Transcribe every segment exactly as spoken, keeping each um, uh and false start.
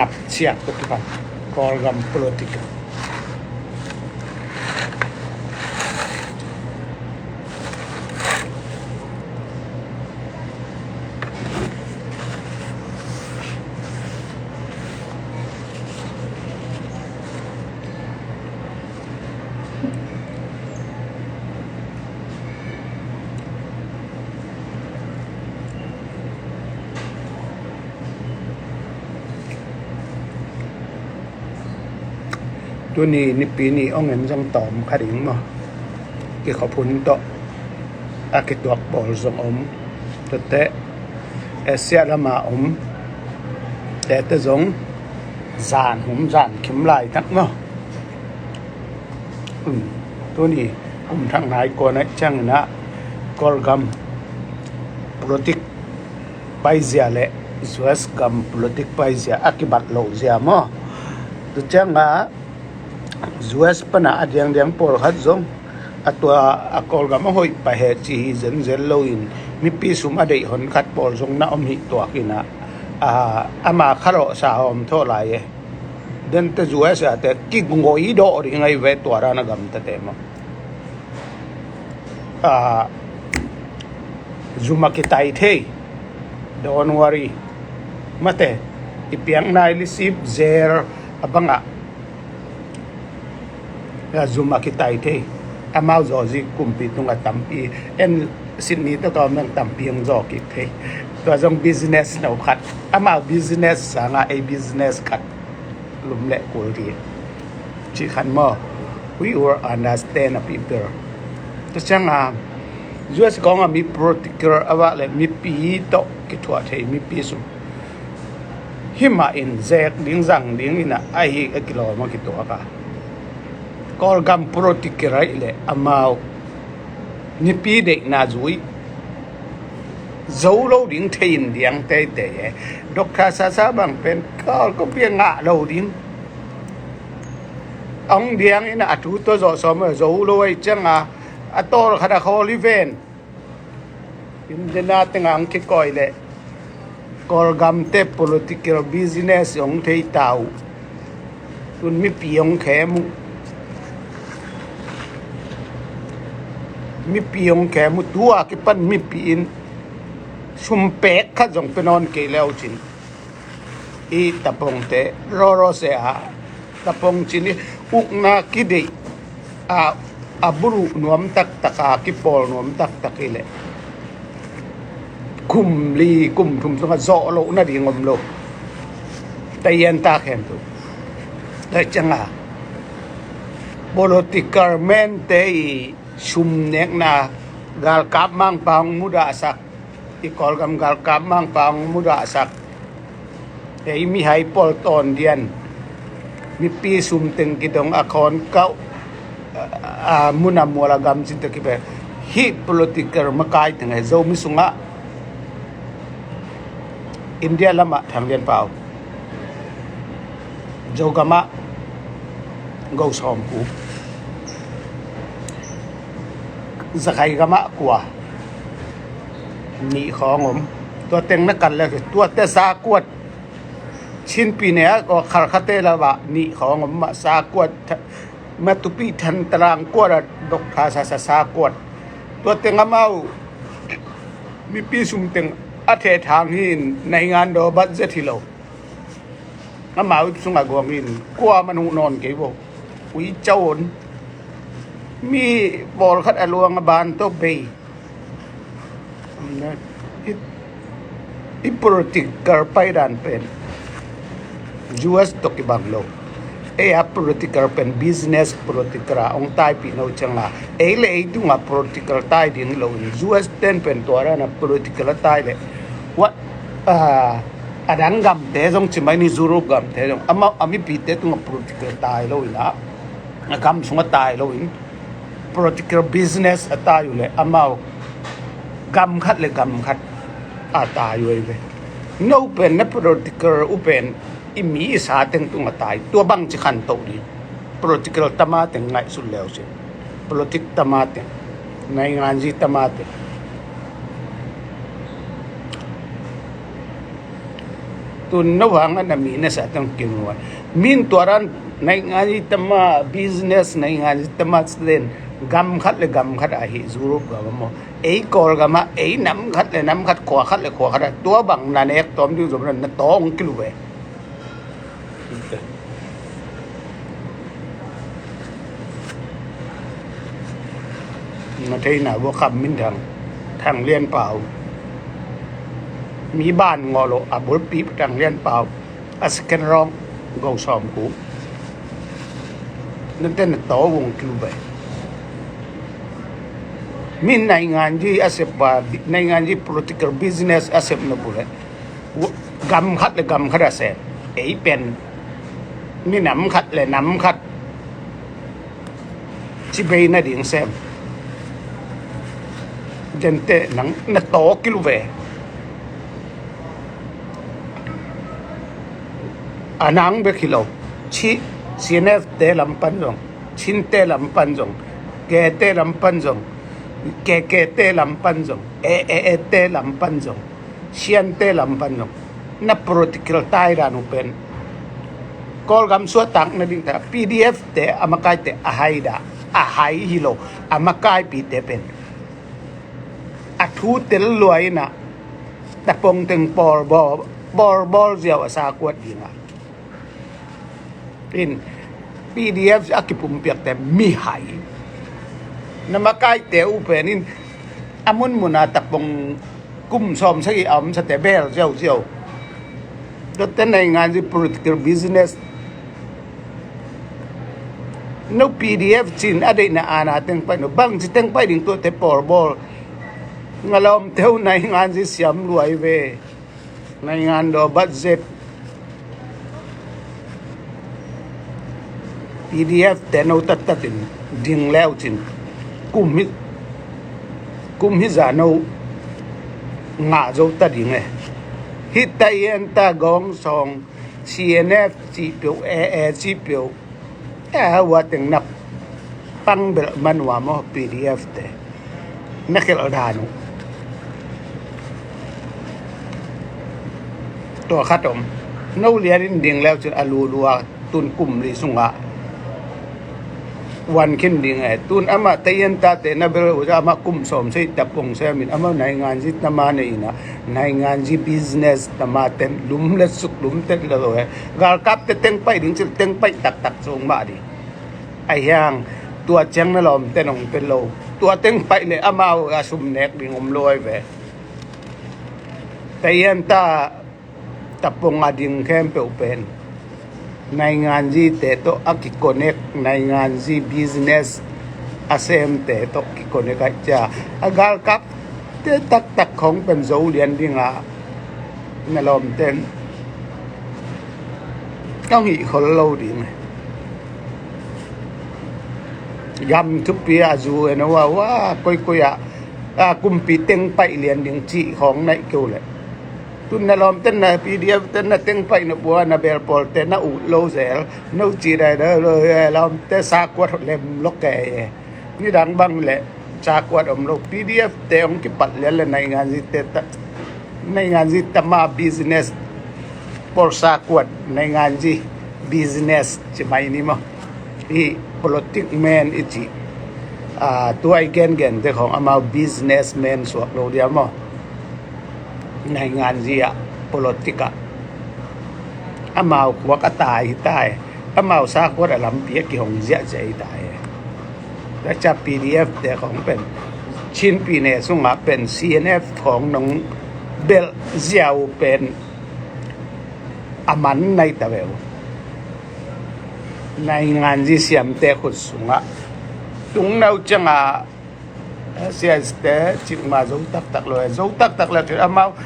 Napsiak tuk kipan Kawlgam politics. Tuni nipi ni ong en zong tawm kha ding maw? Kikhop hun tawh a kituak pawl zong om. Tuate Asia lama om tete zong zan hum zan khim laitak maw? Um, tuni kum thak nai kuan aih ciangin ah Kawlgam politics paizia le U S gam politics paizia a kibat loh zia maw? Tu ciangah U S pana a diangdiang pawlkhat zong a tua a Kawlgam a hoih pah he ci hi zenzen loin mipi sum a deih honkhat pawl zong na om hi tuakin ah, a, ama khalawhsa a om thawh lai e. Dente U S ate kigoi dawh ding ahi ve tua dan a gamtate maw? A, zum a kitai thei. Don't worry. Mate, i piakna i lisip zel a bangah, a, zum a kitai thei. Amau zawzi kumpi tungah tampi en, Sydney tawh ka om nang tampi ang zaw kik thei. Tua zong business no khat. Amau business sangah ei business khat lum le kul dih. Cih khan maw? We will understand a people. Tua ciangah U S kong a mi political a vak le mipi tawh kithuah thei mipi sum. Himah in zek ding zang ding inah ahi a kilawm a kituak a. Kawlgam political aih le amau nipi deihna zui zo lo ding thei in diang teitei e. Doctor Sasa bang pen Kawl kawpi a ngah lo ding. Ong diang in a thu tawh zawh sawm a zo lo aih cianga a tawl khat a khawl hi ven. Indiana tengah ong kikawi leh Kawlgamte political business ong thei ta uh. Tun mipi ong khem uh. Mipi ong khem uh. Tua kipan mipi in sumpek khat zong pe nawn kei leu cin. I tapongte rawrawse a tapong cin i ukna kideih a, a buluh nuam taktak a kipawl nuam taktak i leh kum li kum thum sungah zawh loh nading om lo. Taian tak hen tu. Tua cianga political mente i sum nekna galkap mangpa hong mudahsak, i Kawlgam galkap mangpa hong mudahsak. Ei mihai pawl tawn dian mipi sum teng kidong a khawn kauh a, a, mun a mual a gam cin tawh kipe hih political makai teng he Zomi sungah India lamah Thang Lian Pau, Zogamah Go Sawm Khup, Zakai gamah kua nih khawng om. Tua teng na kan le tuate sa kuat Chinpi ne a khalkhate lavah nih khawng om mah sa kuat. Matupi Than Talang kuat a Doctor Sasa sa kuat. Tua teng amau mipi sum teng a thethang hi in naingan daw bat zet hi lo. Amau ip sungah guang in kua man huh nawn kei vo. Ui cawon mi pawlkhat a luang a ban tawh bei. I, i political paidan pen U S tawh kibang lo. Ei a political pen business political a ong taipih no cianga ei le ei tunga political tai ding lo in U S ten pen tua dana political a tai le. What, a, a dang gamte zong cimai ni Europe gamte zong amau a mipite tunga political tai lo in a, a gam sunga tai lo in political business a tai uh le amau gam khat le gam khat a tai uh ei ve. No pen na political uh pen i mi i sa teng tunga tai tua bang ci khantoh ding. Political tama teng ngaihsut leu sin. Politic tama teng, nainganzi tama teng. Tun no hang a na mi na sa tang kin wan. Min tua ran naingan i tama business, naingan i tama student, gam khat le gam khat a hi Europe gam maw. Ei Kawlgam a, ei nam khat le nam khat, khua khat le khua khat a, tua bang na nek tawm ding zom na tawng kilu ve. Na theina bua kham min thang, thang lian pau. Mi ban ngawh lo a bulpi thang lian pau. A second round go sawm ku. Na ten na taw wong kilu bai. Min naingan ji a sep ba, naingan ji political business a sep na bule. Gam khat le gam khat a sem. Ei pen minam khat le nam khat ci bei na ding sem. Gente nang na taw kilu ve. A nang bek hi lo. Ci C N F te lam pan zong, Chin te lam pan zong, K te lam pan zong, K K te lam pan zong, A A A te lam pan zong, Sian te lam pan zong na political tai dan uh pen Kawlgam suahtak na ding ta P D F te a makai te a hai da a hai hi lo a makaipi te pen a thu tel luai na tapong teng pawl bawl bawl bawl ziau a sa kuat ding a. In P D F a kipumpiakte mihai na makaite uh pen in a munmuna tapong kum sawm sagih a omsate bel ziauziau. Tuate naingan zi political business. No P D F cin a deihna ana tengpaih no bangci tengpaih ding tuate pawlbawl. Ngalawmte uh naingan zi siam luai ve. Naingan daw budget P D F te no tattatin ding leucin kum hi kum hi za no ngah zo ta ding e. Hita ian ta gawng sawng C N F cih peuh A A cih peuh. A hua teng na pang belh man uh a maw P D F te na khelh dan uh. Tua khat om no lian in ding leu cin a lulu a tun kum li sungah wan khin ding e. Tun amah teian tate na belh uh amah kum sawm sei tapong semin amah naingan zi tama nei inah naingan zi business tama ten lum le suk lum ten lo e. Galkap te teng paih ding cil teng paih taktak sung mah ding. Ahi hang tua ciang na lawmte nong pe lo. Tua teng paih le amau a sum nek ding om lo ai ve. Taian ta tapong a ding khempeuh pen nainganzi te tawh a kikonek nainganzi business a semte tawh kikonek ai cia a galkap te taktak khong pen zo lian dingah na lawmten kong hih khol lo ding. Gam thupi a zu en a ua ua koikoi ah a kumpi teng paih lian ding cih khong naih keu leh tun na lawmten na P D F ten na teng paih na pua na belpawlte na uh lo zel no cih dai dai lo lawmte sakuat lem lo kei e. Nidang bang le sakuat om lo P D F te hong kipat lian le nainganzi te ta nainganzi tama business pawl sakuat nainganzi business ci mai ni maw. I politic man i ci tua i gengen te khong amau business man suak lo dia maw. Nainganzi ah politic ah amau kuak a tai hi tai. Amau sakuat a lampi a kihong ziahziah hi ta e. Tacia P D F te khong pen Chinpi ne sungah pen C N F khong nong belh ziau pen a man nai ta veu. Nainganzi siamte khut sungah tungnau ciangah siaste cikma zo taktak lo e. Zo taktak le amau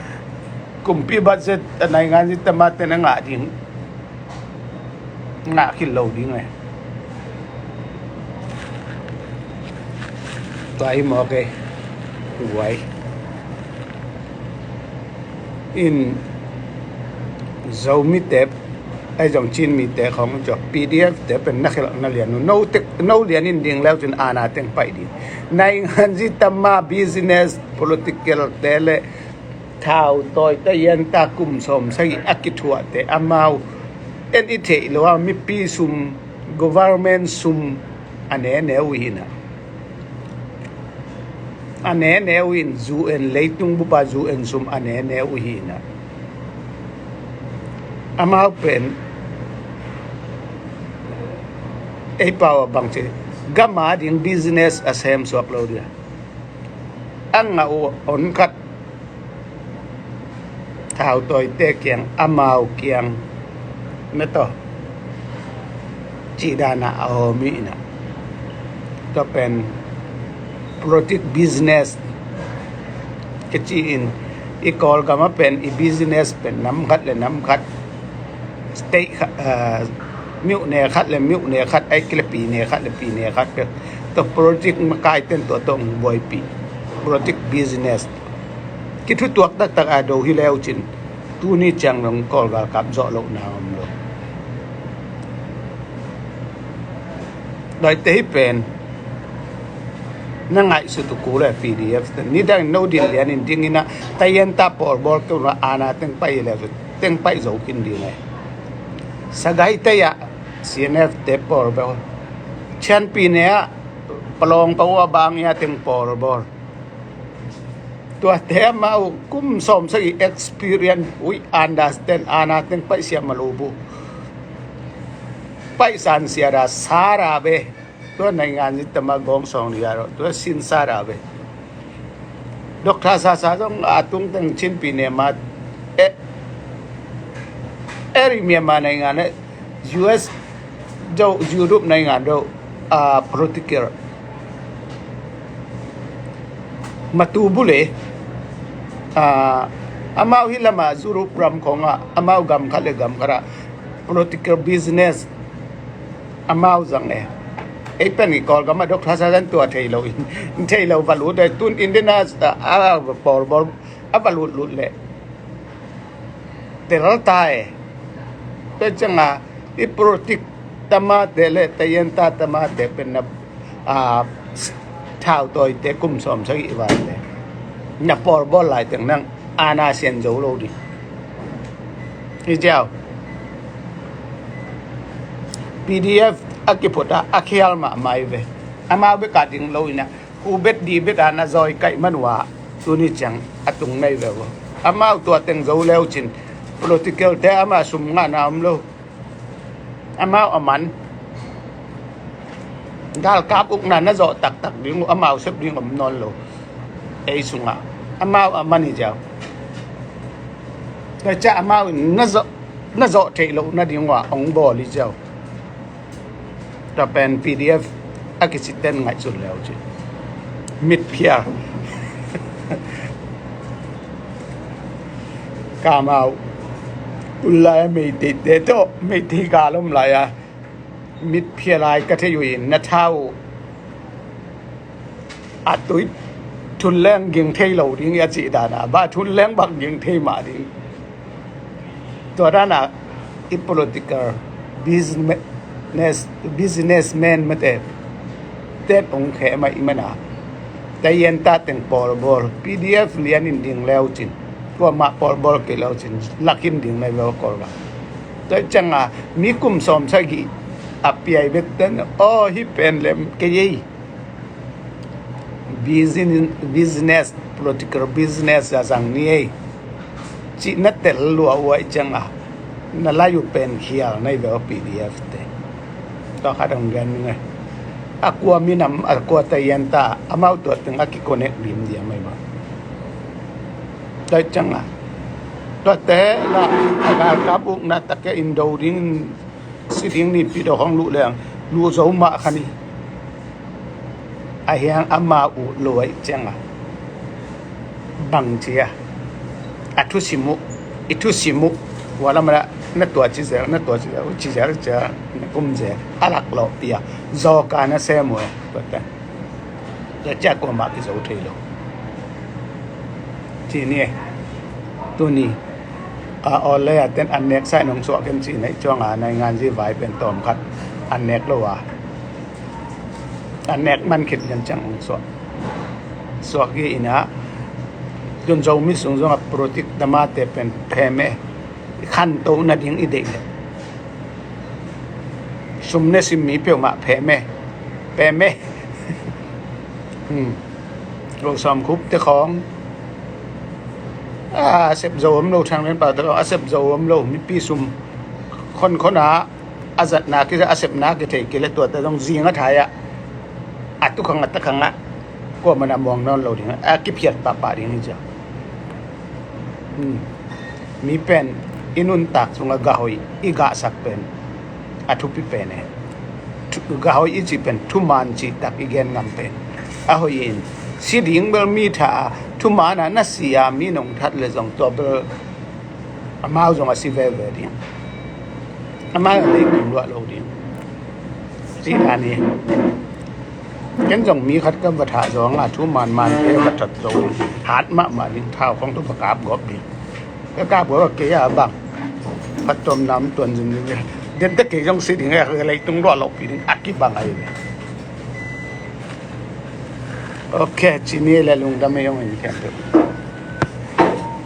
kumpi budget a nainganzi tama tena ngah ding ngah khil lo ding e. Tua hi mawk e. Guai in Zomite ai zong Chinmite khong zong P D F te pen na khelh na lian uh no lian in ding leu cin ana teng paih ding. Nainganzi tama business political te le Thautawite yanta kum sawm sagih a kithuahte amau en i theih lo a, mipi sum, government sum a nene uh hi na. A nene uh in, U N leitung bupa U N sum a nene uh hi na. Amau pen ei pau a bang ci, gam a ding business a sem suak lo dia. A ngah uh on khat thautawite kiang, amau kiang na tawh cih dana a om hi na. Tua pen politic business kici in, i Kawlgam a pen i business pen nam khat le nam khat, state khat, ah, myone khat le myone khat, ai kile pyine khat le pyine khat pek. Tua politic makaiten tua tawh buaipih, politic business kithutuak taktak a do hi leu cin, tuni ciang dong Kawlgal kap zawh lohna om lo. Daite hi pen na ngaihsut uh kul e, P D F te nidang no din lian in ding ina, tayenta pawlbawl keu na ana teng pai le teng pai zo kin ding e. Sagaite ah C N F te pawlbawl, Chin pyine ah Palawng pau a bang ia teng pawlbawl. Tuate amau kum sawm sagih experience, we understand, ana teng paih siam a lo bu. Paih san sia da sa da be. Tua naingan zin tama gawng sawng lia ro, tua sin sa da be. Doctor Sasa zong a tung teng Chin pyine ma, eh, eri Myanmar naingan eh, U S deuh, Europe naingan deuh, ah, political matu bule, ah, amau hi lama Europe ram khong ah, amau gam khat le gam khat ah political business amau zang e. Ei pen i Kawlgam ah Doctor Satan tua thei lo in, thei lo va lut e, tun Indiana, ah, ah, pawlbawl a va lut lut le. Tel ta e. Tua ciang a i politic tamate le tayenta tamate pen na, ah, thautawite kum sawm sagih vante na pawlbawl lai teng nang ana sian zo lo ding. Hi ciau. P D F a kiphut a, a khial mahmah hi ve. Amau bek a ding lo ina, khu bet di bet a na zawi kaih man uh a, tuni ciang a tung nei ve uh. Amau tua teng zo leu cin, political te ama sum ngahna om lo. Amau a man. Galkap ukna na zawh taktak ding uh, amau sep ding om nawn lo. Ei sungah amau a man hi ciau. Tua ciah amau in na zawh, na zawh theih loh nading uh a hong bawl hi ciau. Tua pen P D F a kisiten ngaihsut leu ci. Mitphial. Kamau, ulai a Meiteite tawh, Meitei gal om lai a mitphial lai ka thei uh in, na thau a tui thun leng ging thei lo ding a cih dana, ba thun leng bang ging thei mah ding. Tua dana i political business, businessman mate ten ong khe mah i mana. Tayenta teng pawlbawl, P D F lian in ding leu cin, kuamah pawlbawl kei leu cin, lakin ding na i lo Kawlgam. Tua cianga mi kum sawm sagih a piai bek ten, aw, hi pen lem kei ei. Business, business, political business a zang ni ei. Cih na tel lua uh ahih cianga na lai uh pen khial na hi ve aw P D F te. Tua khat hong gen ning ei. A kua minam, a kua tayenta, amau tua teng a kikonek lim diam ahi mah. Tua cianga tuate la a galkap ukna take in do ding, si ding nipi dawh hong luh leng luh zo mah kha ni. A hiang ama uh lo ahih cianga bang cia a thusim uh, i thusim uh, hua lamah na tua ci zel, na tua ci zel, ci zel cia na kum zel a lak lawhpih a zawka na sem uh e. Tuate tua cia kuamah kizo thei lo. Ci ni e. Tuni a awl lei a ten an nek sa in hong suah ken cih neih cuanga naingan zi vai pen tawm khat an nek lo a, an nek man khit ken ciang hong suah. Suak hi inah Tun Zomi sung zong a politik damate pen phem e. I khantoh nading i deih leh sum ne sim mi peuhmah phem e. Phem e. Hmm. Lo Sawm Khup te khawng a sep zo om lo, Thang Lian Pau te khawng a sep zo om lo, mipi sum khonkhon a a zatna kizat, a sepna kithei kei leh tuate zong zing a thai ah a tukhang a takhang ah kuamah in a muang nawn lo ding a, a kiphiat pahpah ding hi cia. Hmm. Mi pen i nuntak sungah gah hoih i gahsak pen a thupi pen e. Thu-, gah hoih i cih pen thuman cihtak i gen ngam pen a hoih in, si ding bel mi tha a, thuman a na si a mi nong that leh zong tua bel amau zong a si veve ding. Amau a lei kim luah lo ding. Cih dan hi. Ken zong mi khat ka va thah zawng a, thuman man te va that zo ding. Hat mahmah ding, thau khong tu va kap gawp ding. Ka kap gawp a kei a bang phattuamna om tuan zin ding. Den te kei zong si ding a, ka leitung luah lohpih ding a kibang ahi ve. Ok, ci ni le, lungdam ei hong in khempeuh.